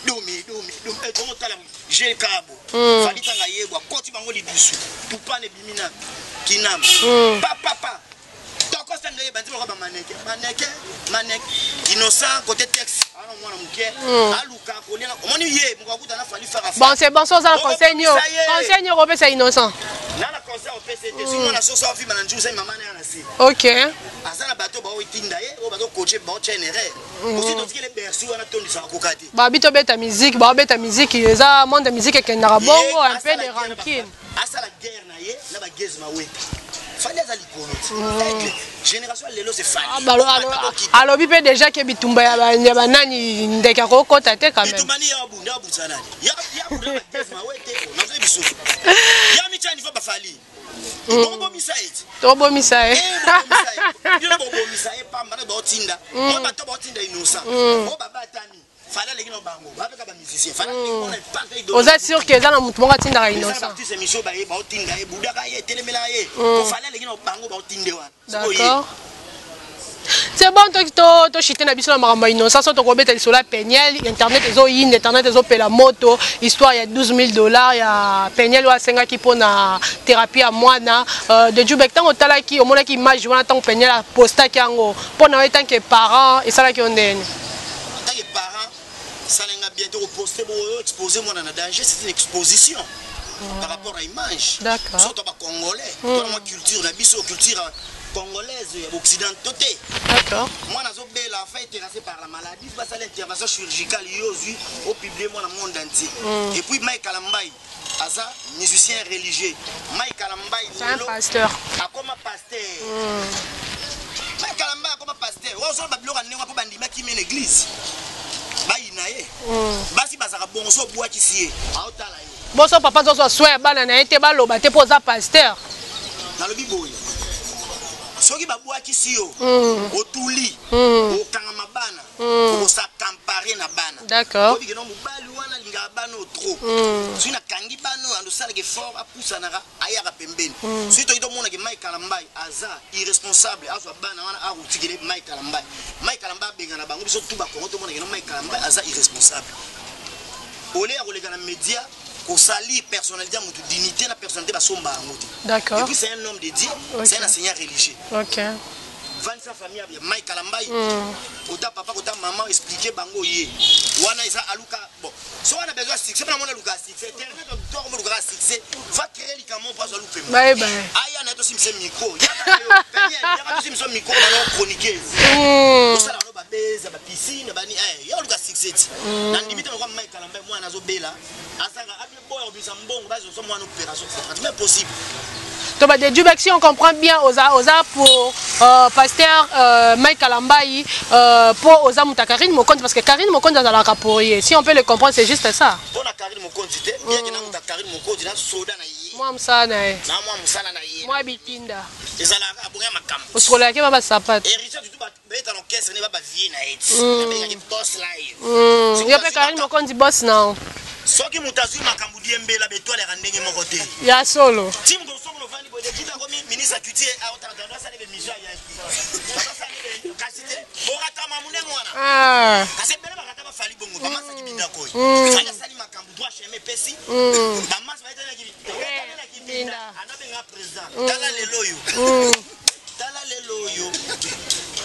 Speaker 1: domi domi domi tokotala gel kabo. Fally ntanga yebwa akoti bango lidusu tupane ebimi na kinama papapa tokosanga ye banzi moko bamaneke maneke maneke. Innocent côté texte ana mwana moke aluka kolia, omoni ye moko akuta na Fally fara.
Speaker 2: Bon, c'est bon, so oza na conseil nio.
Speaker 1: Okobomisa ye.
Speaker 2: Conseil nio kopesa Innocent.
Speaker 1: Na na conseil opesa ete soki mwana soso afima na njusa mama na ya na se. Aza na bato baoetinda ye oyo bazocoacher, baotya une erreur osi totikele bercy wana tondisaka koka te.
Speaker 2: Babi tobeta musique, baobeta musique, eza monde ya musique ekendaka bongo.
Speaker 1: Ye
Speaker 2: Un peu
Speaker 1: asala
Speaker 2: de
Speaker 1: guerre na
Speaker 2: rancune.
Speaker 1: Asala guerre na ye na bageze maweta. Fally aza likolo ti aigle, génération ya lelo c'est
Speaker 2: Ah,
Speaker 1: Fally.
Speaker 2: Alobi mpe déjà ke bitumba ya banani ndeke akokota te quand même.
Speaker 1: Bitumba ni ya abunda, abundisa nani? Ya abunda bageze mawete, nazoyi biso ya mitya niveau baFally, bokobomisa ye ti.
Speaker 2: Tobomisa ye.
Speaker 1: Bino bobomisa ye pamba na baotinda oyo bato baotinda Innocent oyo babatami. Fally aleki na bango, babeka bamusicien, Fally aleki mpona impact idéologique.
Speaker 2: Oza sûr ke eza na motu moko atindaka
Speaker 1: Eza na
Speaker 2: Innocent?
Speaker 1: baartiste émission baye baotinda ye, budaka ye, telemelaka ye po Fally aleki na bango baotinde wana. Sikoyo ye
Speaker 2: D'accord, c'est bon, toshite na biso na makambo ya Innocent. So tokobeta lisolo ya Peniel. Internet ezoyinda, internet ezopela moto, histoire ya 12 000 $ ya Peniel oyo asengaki mpona thérapie ya mwana de Jubek. Ntango otalaki, omonaki image wana, ntango Peniel apostaki yango, mpo na yo en tant que parent esalaki yo ndeni?
Speaker 1: En tant que parent salenga bien te koposte boyo exposer mwana na danger, c'est une exposition par rapport à image. So to bacongolais tona mwa culture na biso, culture congolaise ya baoccidentaux te. Mwana azobela, afa terrassé par la maladie, basala intervention chirurgicale, yo ozwi opublier mwana monde entier. Et puis Mike Kalambai aza musicien religieux. Mike Kalambai
Speaker 2: C'est un
Speaker 1: lelo
Speaker 2: pasteur.
Speaker 1: Akoma pasteur. Mike Kalambai akoma pasteur, oyo osala babiloko ya ndenge mpo bandimaki me na église bayina ye. Basi bazalaka bongo, so obwakisi ye aotala yo.
Speaker 2: Boso papa azozwa soin ya bana na ye te, baloba te mpo oza pasteur.
Speaker 1: Nalobi boye, soki babwakisi yo, otuli, okangama bana, okosakampare na bana. Oyebi keno mobali wana alingaka bana oyo trop, soki nakangi bana oyo andosalaka effort, apusanaka, ayaka pembeni. Soki toki tomonake Mike Kalambai aza irresponsable, azwa bana wana akotikele Mike Kalambai, Mike Kalambai abengana bango. Biso tu bakongo tomonake no Mike Kalambai aza irresponsable ole ya koleka na média kosali personnalité ya motu, dignité na personnalité basomba yango te. Et puis c'est un homme de Dieu, c'est un enseignant religieux. Vandisa famille ya Mike Kalambai, kota papa, kota mama, explique bango ye wana eza aluka. Bon, so wana besoin ya succès mpona mona aluka succès internet, toko molukaka succès, va créer likambo mpo azwa lupemba.
Speaker 2: Bye bye.
Speaker 1: Aya na ye tosimisa micro, yaka na yo Peniel, yaka tosimisa micro bana chroniqueuse, osala no babeza bapiscine bani ya oluka succès ti na ndimi te. Lokwa Mike Kalambai mwana azobela, azanga abi boya kobimisa mbongo, bazozwa mwana opération, c'est pratiquement impossible.
Speaker 2: To ba de Djubek, si on comprend bien, oza oza pour pasteur Mike Kalambayi, pour oza muta Karine Mokonzi, parce que Karine Mokonzi azalaka pour ye. Si on peut le comprendre, c'est juste ça.
Speaker 1: Mpo na Karine Mokonzi te, bien que na muta Karine Mokonzi, na soda na ye.
Speaker 2: Mwa mosala na ye.
Speaker 1: Na mwa mosala na ye.
Speaker 2: Mwa bitinda.
Speaker 1: Ezalaka abonga makambo.
Speaker 2: Osokolaki ba basapato.
Speaker 1: Héritier tutu babeta na orchestre ne ba bavie na ye ti. Nabengaki boss live.
Speaker 2: Yo mpe Karine Mokonzi boss na yo.
Speaker 1: Soki moto azwi makambo diembela betwale yaka ndenge moko te.
Speaker 2: Ya solo.
Speaker 1: Ti moto osongo lovandi boye de juda akomi ministre ya culture aotala asali bemission ya kasi te boratama monene wana. Kasi ebele bakata bafali bongo bamasaki bindako oyo. Fali asali makambo droit chemin epesi. Bamasa bayetanaki binda. Anabenga président. Tala lelo oyo. Tala lelo oyo.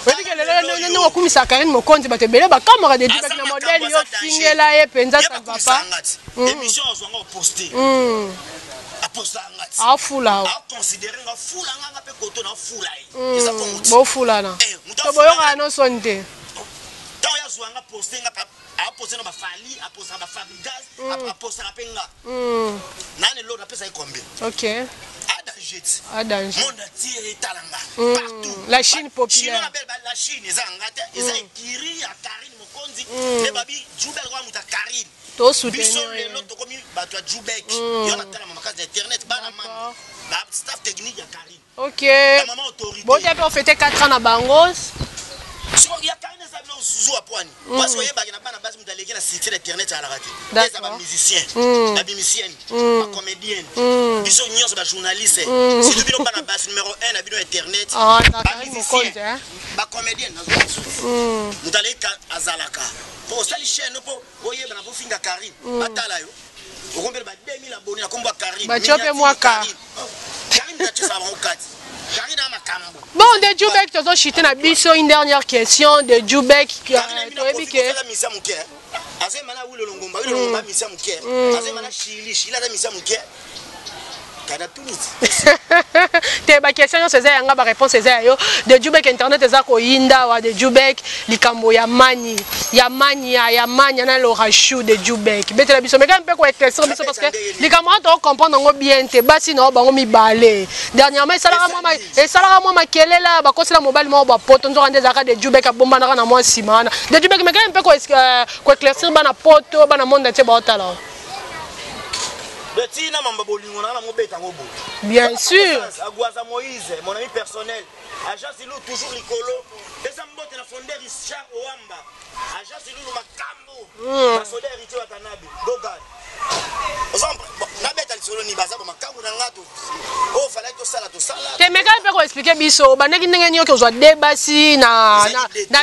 Speaker 2: Oyebi ke lelo ndenge okumisa Karine Mokonzi, bato ebele bakamwaka de Djubek na modèle yo fingela ye mpenza, ça va pas.
Speaker 1: Émission ozwanga oposte. Apostanga ti.
Speaker 2: Afula.
Speaker 1: Aconsidéré nga fula nga mpe koto na fula ye. Eza bongo ti.
Speaker 2: Bofulana. To boyokana no soni te.
Speaker 1: Ntango ya zwanga poste nga, aposte na bafali, apostaka bafabrigas, apostaka mpe nga. Nani lelo napesa ye combien? A danger ti.
Speaker 2: A danger.
Speaker 1: Monde entier etalanga partout.
Speaker 2: La Chine populaire.
Speaker 1: Chinois na la Chine eza nga te, eza ekiri ya Karine Mokonzi nde babi Jubel kwa muta Karine.
Speaker 2: Tosoutenir.
Speaker 1: Biso lelo tokomi bato ya Jubek. Yo natalama makasi na internet, bana mama, ba staff technique ya Karine. Ba mama autorité.
Speaker 2: Bote mpe ofete 4 ans na bango.
Speaker 1: Siko ya Karine eza bino zuwa pwani. Parce oyebaki na bana basi moto aleki na site na internet alaka te. Eza ba musicien, ba musicienne, ba comédienne. Biso nyonso ba journaliste. Surtout bino bana basi numéro 1 na bino internet.
Speaker 2: Ah,
Speaker 1: Ba
Speaker 2: Karine
Speaker 1: musicien,
Speaker 2: Mokonzi, hein.
Speaker 1: ba comédienne nazwa lisusu. Moto aleki azalaka. Po osali chaîne po oyebana po finga Karine. Batala yo. Okombela ba 2000 abonnés na kombo ya Karine.
Speaker 2: Batio mpe mwa ka.
Speaker 1: Karine tachisa bango kati. Karine a makambo.
Speaker 2: Bon, de Djubek, tozochite na biso une dernière question de Djubek. Toyebi ke
Speaker 1: misia moke azema na wilo longomba, wilo longomba misia moke azema na shili, shili aza misia moke kada tunisi.
Speaker 2: Te, baquestion nyonso eza yanga, baréponse eza ya yo. De Djubek, internet eza koyinda awa. De Djubek, likambo ya mani ya mania ya mania na Laura Chou. De Djubek, betela biso, meka mpe koéclaircir biso, parce que likambo wana tokocomprendre yango bien te. Basi na yo bango mibale, dernièrement esalaka mwa makelela, bakosela mobali moko bapoto, nzoka nde ezalaka de Djubek abombanaka na mwa nsima wana. De Djubek, meka mpe koéclaircir bana poto, bana monde entier baotala.
Speaker 1: Ntina mamba bolingo na nga mobeta yango boye.
Speaker 2: Bien sûr.
Speaker 1: Agwaza Moïse, mon ami personnel, agence Ilu toujours likolo, pesa mbote na fondeur Richard Owamba, agence Ilulu makambo, basoda Héritier Watanabe Gogan. Nabeta lisolo ni baza bamakambo na nga to oyo falaki tosala, tosala.
Speaker 2: Te, meka mpe koexpliquer biso obandaki ndenge nini oki ozwa de basi na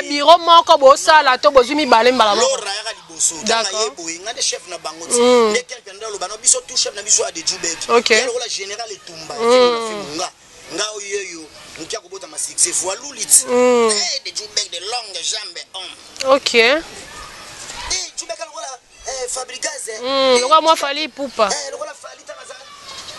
Speaker 2: biro moko, bosala to bozwi mibale mbala moko?
Speaker 1: Lora yaka liboso tanga ye boye, nga nde chef na bango ti nde quelque nde aloba no biso tout chef na biso ya de Jubek. Ye lokola général etumba nga nga oyo yeyo moki akobotama succès fois lulit. Eh, de Jubek de longue jambe homme. Eh, Jubek lokola Fabrigaz.
Speaker 2: Lokola mwa Fali Pupa.
Speaker 1: Lokola Fali tanga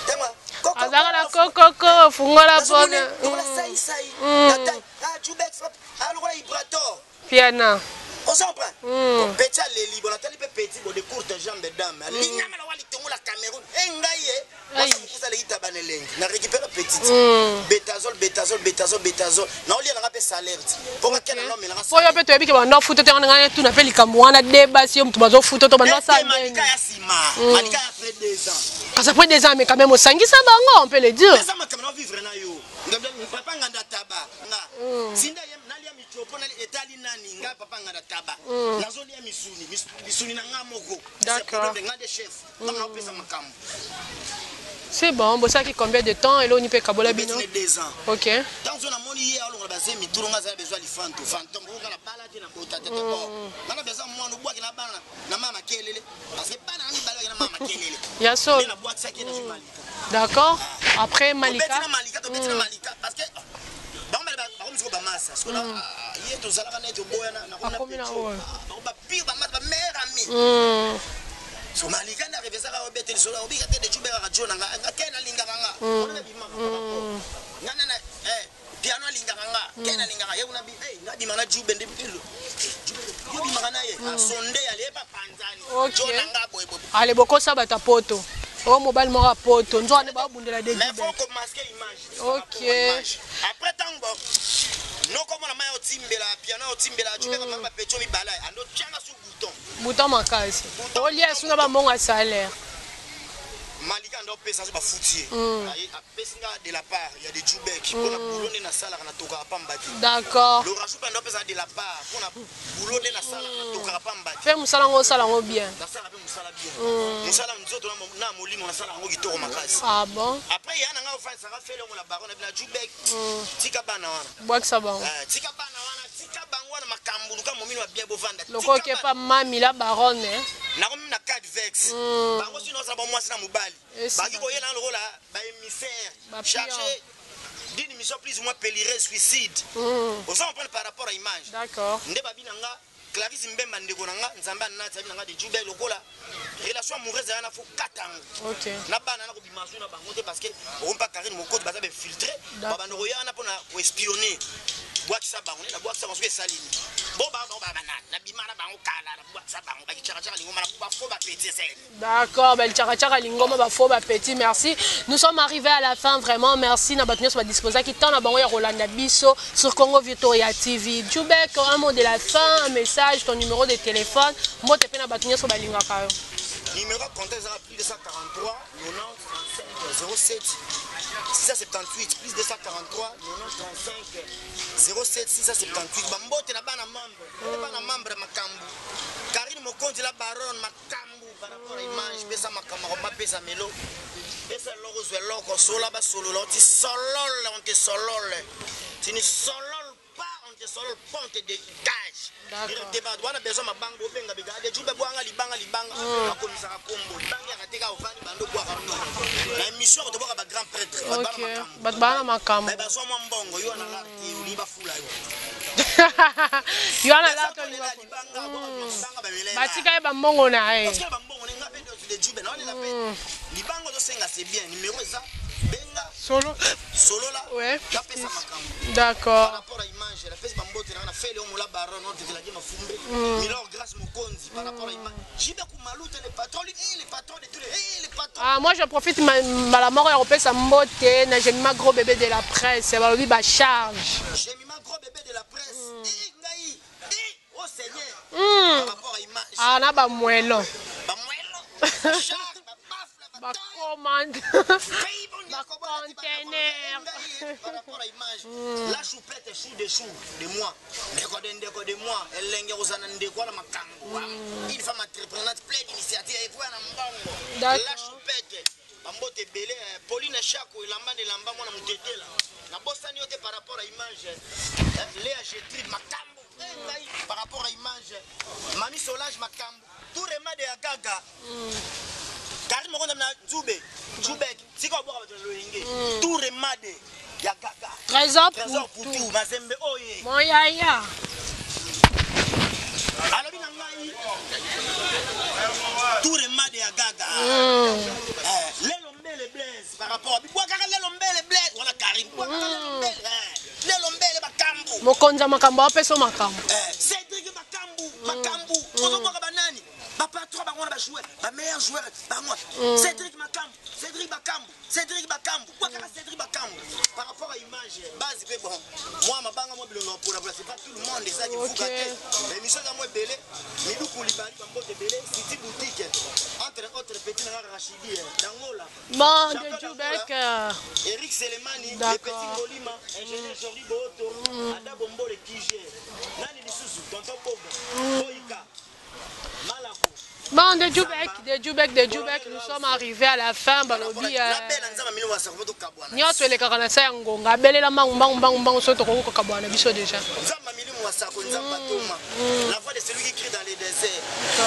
Speaker 1: tanga.
Speaker 2: Azalaka na kokoko fungola pona.
Speaker 1: Lokola sai sai na tai, ah, Jubek frappe, ah, lokola Ibrator.
Speaker 2: Piana.
Speaker 1: Oza comprendre? Petit aleli bon, natali mpe petit bon de courte jambe dame alingama na wali tongo la Cameroun e ngai ye mwasa mokusa aleki taba na elengi na récupère petite betazol betazol betazol betazol naolia nanga mpe salaire ti mpo kakena naomelanga.
Speaker 2: Po yo mpe toyebi ke bando afuta te wana, ngai tuna mpe likambo wana de basi yo moto bazofuta to bando asala.
Speaker 1: Malika ya nsima, malika ya après 2 ans.
Speaker 2: Kasi après 2 ans, mais quand même osangisa bango, on peut le dire.
Speaker 1: Eza makambo na vivre na yo, papa Nganda taba nga sinda nalia mitiopo etali nani nga papa Nganda taba nazolia misuni misuni na nga moko. Nga nde chef, nga naopesa makambo.
Speaker 2: C'est bon. Bosalaki combien de temps eloni mpe kabola bino?
Speaker 1: 2 ans. Ntango so namoni ye alongola bazemi turo, nga azala besoin lifanto fantôme oka na bala te na bota te te nga na besoin mwana obwaki na bana na mama makelele, parce que bana na mibale baki na mama makelele.
Speaker 2: Ya solo.
Speaker 1: Nde nabwakisaki ye, nazwi Malika.
Speaker 2: D'accord, après Malika?
Speaker 1: Tobeti na Malika, tobeti na Malika, parce que bango bale bakomi siko bamasa siko ye tozalaka neti oboyana.
Speaker 2: Akomi na oyo.
Speaker 1: Bango bapire bamasa bameilleur ami. So Malika nde arevesaka obete lisolo obika te de cubekaka jo na nga nga ke nalingaka nga wana bimaka nga nana piano alingaka nga ke nalingaka ye kuna bi nga bima na jube nde yo bimaka na ye asonde ale ye bapanzani jo na nga boye boye.
Speaker 2: Ale bokosa bato ya poto. Oh, mobali moko ya poto nzoka nde babundela de
Speaker 1: Mais faut komasquer image.
Speaker 2: Ok.
Speaker 1: Après ntango nokomona mai otimbela piano otimbela jubeka mama bapeto mibale ando tianga su bouton.
Speaker 2: Bouton makasi olia suna bambongo ya salaire.
Speaker 1: Malika ando opesa so bafuti ye. Aye, apesi nga de la part ya de Jubek mpona boulot nde nasalaka, natokaka pamba te. Lorachou mpe ando apesa de la part mpona boulot nde nasalaka, natokaka pamba te.
Speaker 2: Mpe mosala yango osala yango bien.
Speaker 1: Nasala mpe mosala bien, mosala nzoto na molimo, nasala yango kitoko makasi.
Speaker 2: Ah bon.
Speaker 1: Après ya nanga ofandisaka fele yango na baron na bina Jubek, tika bana wana.
Speaker 2: Bwakisa bango.
Speaker 1: Eh, tika bana wana, tika bango wana makambo, luka momino ya bien bovanda.
Speaker 2: Loko okepa mami la baronne, eh.
Speaker 1: Nakomi na 4 vex bango sino osala bamwasi na mobali. Baki koyela lokola baémissaire chargé d'une mission plus ou moins péliré suicide. Oza comprendre par rapport à image. Nde babi na nga Clarisse Mbemba, ndeko na nga, Nzambe anati abi na nga de Jubek lokola relation amoureuse aya na fo kata yango. Na bana na kobima su na bango te parce que okompa Karine Mokoti baza bainfiltré. Babanda koya wana mpona koespionner. Bwakisa bango nde nabwakisa bango. Soki esalini bo bango bana nabima na bango kala, nabwakisa bango bakicakacaka lingoma na bafo bapeti esali.
Speaker 2: D'accord, ben tchaka tchaka lingoma ba faux ba petit, merci. Nous sommes arrivés à la fin, vraiment merci na bato nyonso ba disposer qui temps na bango ya Rolanda biso sur Congo Victoria TV. Djoubek, un mot de la fin, un message, ton numéro de téléphone. Mbote pe na bato nyonso ba lingaka yo.
Speaker 1: Numéro compte ezaka plus 243 90 35 07 678, plus 243 90 35 07 678. Bambote na bana membre, bana membre makambo, Karine Mokonzi la baronne makambo par rapport à image, pesa makambo, mapesa melo, pesa eloko, ozwa eloko, sola basolola, oti solole, on te solole, tu ne solole pas, on te solole pas, on te dégage. Directement wana besoin mabanga, bobenga bega de jube bwanga libanga libanga, bakomisaka kombo libanga yaka te, kaka ovandi bando bwaka na émission, tobwaka ba grand prêtre.
Speaker 2: Ok, bato bana makambo.
Speaker 1: Mais bazwa mwa mbongo yo wana lar te, olingi bafula yo.
Speaker 2: Yo wana la
Speaker 1: tolela libanga, bwaka libanga, bamela.
Speaker 2: Batika ye bambongo na ye.
Speaker 1: Parce que bambongo nenga mpe de jube na wana mpe libanga ozosenga, c'est bien, numéro eza, benga.
Speaker 2: Solo.
Speaker 1: Solola. Napesa makambo. Par rapport à image, napesi bambote nanga na fele omola baron otetelaki mafumbe Milor Grâce Mokonzi par rapport à image, Jibe Kumaluta, le patron lui, eh, le patron de tous les, eh, le patron.
Speaker 2: Ah, moi je profite mbala moko ya kopesa mbote na Jemima, gros bébé de la presse, balobi bacharge.
Speaker 1: Jemima, gros bébé de la presse, eh, ngai, eh, oh Seigneur, par rapport à image.
Speaker 2: Ah, na bamwelo.
Speaker 1: Bamwelo, bacharge, babafle.
Speaker 2: Bacommande, bacontainer.
Speaker 1: Par rapport à image, la choupette chou de chou de moi, ndeko de ndeko de moi, elenge kozala na ndeko wana makambo, une femme entreprenante pleine d'initiative evoya na mbongo. La choupette, bambote ebele, eh, Pauline Chako, elamba na elamba, mwana motetela, nabosani yo te par rapport à image, eh, Léa Getride makambo, eh, ngai par rapport à image, Mami Solange makambo, tout remade ya gaga. Karine Mokonzi na Nzube Jubek, tika obwaka bato na loyenge, tout remade ya gaga.
Speaker 2: Trésor.
Speaker 1: Trésor.
Speaker 2: Putu.
Speaker 1: Putu Mazembe oye.
Speaker 2: Mon yaya.
Speaker 1: Alobi na ngai tout remade ya gaga. Eh, lelo mbele Blaise par rapport bibwakaka lelo mbele Blaise wana Karine bwakaka lelo mbele, eh, lelo mbele makambo.
Speaker 2: Mokonzi ya makambo apesa makambo.
Speaker 1: Eh, Cédric Makambu makambu, ozobwaka banani, bapatron bango wana, bajoueur, bameilleur joueur bango, Cédric Makambu, Cédric Makambu, Cédric Makambu, bwakaka Cédric Makambu par rapport à image base. Mpe bon, mwa mabanga, mwa bilongo ya mpona, c'est pas tout le monde ezaki fuka te. Émission eza mwa ebele, miduku libali, bambote ebele, city boutique entre autres, petit nanga Rachidi Dangola.
Speaker 2: Bon, de Djoubek.
Speaker 1: Eric Selemani, le petit Kolima, ingénieur Jordi Boto, Ada Bombole Kije, nani lisusu, tonton Bobo, Boika, Malako.
Speaker 2: Bon, de Djoubek, de Djoubek, de Djoubek, nous sommes arrivés à la fin. Balobi,
Speaker 1: Nabela Nzambe mino wasako tokabwana.
Speaker 2: Nyonso elekaka na sa ya ngonga, abelela mbangu mbangu mbangu mbangu, so tokoki kokabwana biso déjà.
Speaker 1: Nzambe milimo wasako, Nzambe atoma. La voix de celui qui crie dans les déserts.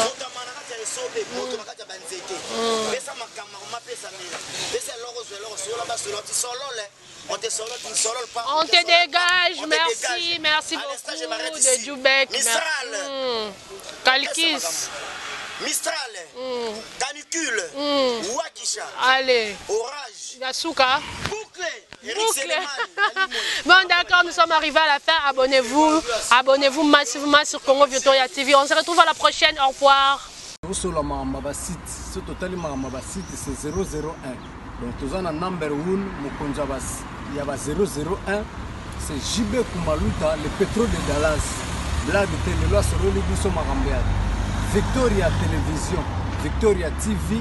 Speaker 1: Motama na kati ya esobe, moto na kati ya banzete. Pesa makambo, mapesa mela. Pesa eloko, zwa eloko, solola basolola, ti solole. On te solole, tu ne sololes pas.
Speaker 2: On te
Speaker 1: solole pas.
Speaker 2: dégage,
Speaker 1: On te
Speaker 2: merci,
Speaker 1: dégage.
Speaker 2: Merci
Speaker 1: À l'instant, je m'arrête
Speaker 2: beaucoup de
Speaker 1: ici.
Speaker 2: Djoubek.
Speaker 1: Mistral.
Speaker 2: Kalkis.
Speaker 1: Mistral, canicule, Wakisha,
Speaker 2: Allez,
Speaker 1: orage,
Speaker 2: Yasuka.
Speaker 1: Boucle, Eric
Speaker 2: Boucle.
Speaker 1: Selemani, Ali
Speaker 2: Bon, d'accord, nous sommes arrivés à la fin. Abonnez-vous, abonnez-vous massivement sur Congo Victoria TV. On se retrouve à la prochaine. Au revoir.
Speaker 3: Tosola makambo ya basite. So totali makambo ya basite, c'est 001. Donc toza na number 1, mokonzi ya ba 001, c'est JB Kumaluta, le pétrole de Dallas. Blague te, lelo asololi biso makambo ya Victoria Télévision, Victoria TV,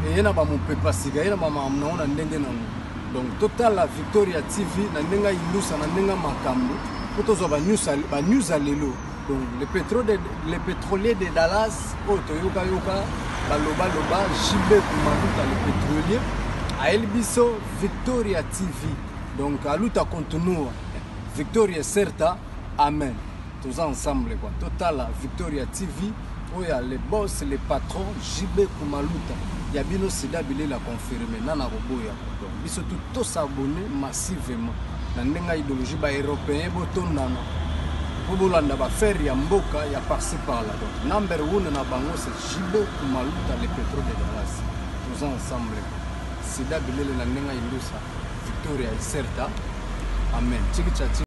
Speaker 3: eye na bamopepa sika, ye na bamakambo nango na ndenge nango. Donc totala Victoria TV na ndenge ayindusa, na ndenge makambo, mpo tozwa banews ya lelo. Donc le pétrolier de Dallas oyo toyokayoka balobaloba, JB Kumaluta le pétrolier ayeli biso Victoria TV. Donc aluta continua, victoria certa, amen. Toza ensemble quoi. Totala Victoria TV oyo ya le boss, le patron JB Kumaluta ya bino, sida bilela confirme nana koboya. Donc biso tu tos'abonner massivement na ndenge ya idéologie. Baeuropéen botondana mpo bolanda baaffaire ya mboka ya par-ci par-là. Donc number one na bango, c'est JB Kumaluta, le pétrole de Dallas. Toza ensemble, sida bilele na ndenge ya indusa, victoria icerta, amen. Chikicha.